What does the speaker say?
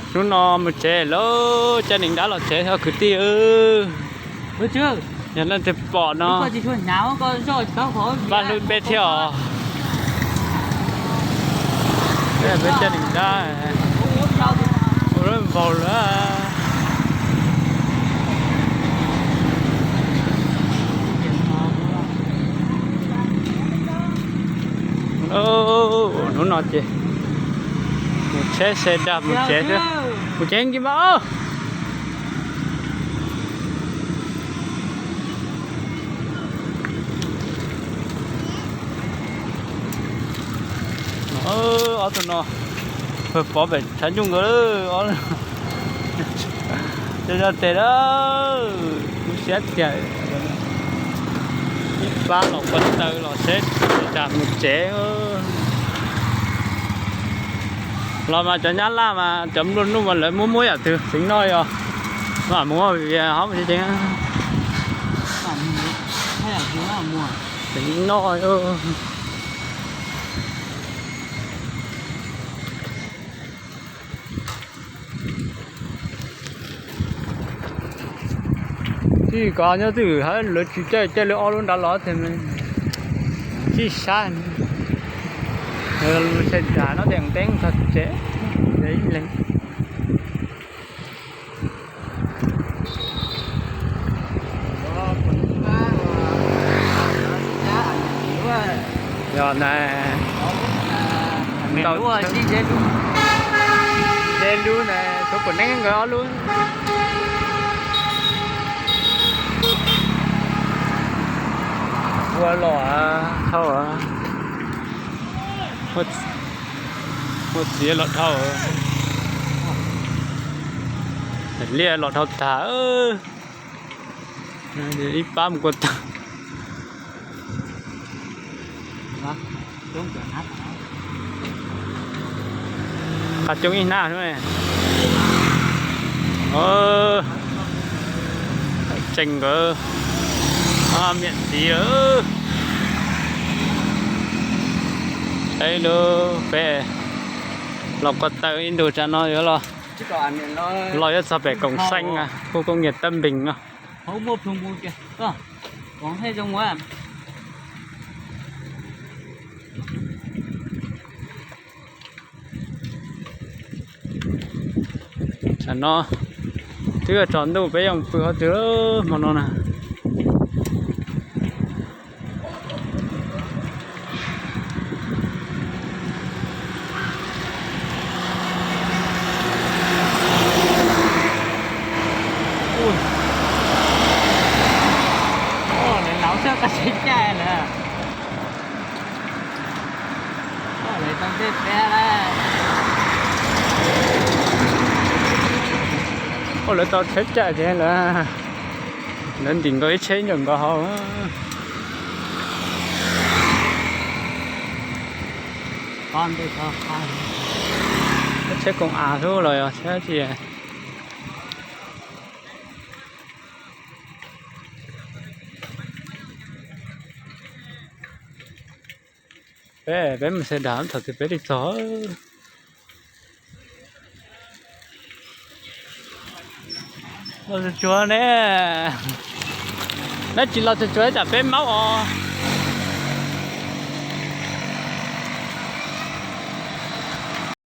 Hnub no mus tsev lawm, coj nees dab los tsev os kwv tij. Yog leej twg pom no, pab hlub peb thiab os. Peb coj nees dab ua lawm npaum lawm. Hnub no ces mus tsheb xe dag mus tsev, mus tsev kiag mas. Ob tug no pov pem tshav ntuj nkaus, cov yog tes lawm, kub siab tiag. Ib pab los ko taw los seb tas mus tsev. Los mas cov nyab laj mas cov nplua nuj mas lawv muab muab yam twg tseem noj yog, mam mus vim ho mus tsev tseem noj. Tij kov nyob twj ywm hab lawv tsis caij, caij lawv ob lub nrad los ces tib sab. Lub tsheb dag no teeb tog tsev ib leeg. Yog na, ze lub na, tsuav kuv neeb nkawd ob lub. Ua los dhau, muaj txiv los dhau, liaj los dhau tag. Ib pab mus kua tag. Qab coob ib hnab. Tseem nkawd miam txiv lawm. Saib lub peb los ko taw ib ntus tsam no yuav los, los yuav txog pem Koom Xeeb, khu công nghiệp Tân Bình no. Tsam no twb yuav tsaus ntuj peb yuav pw qhov twg hmo no na. Lawv laus xwb koj tseem caij lawm. Ua lawv tau tsheb caij tiag lawm. Lawv ntim nkaus ib tsheb ncauj nkaus hauv. Tsheb koom av xwb los yog tsheb tsi. Peb, peb mus xe dag thaum twg peb li txog. Los tsuag tsuag ne. Neb tsis los tsuag tsuag tsam peb maub os.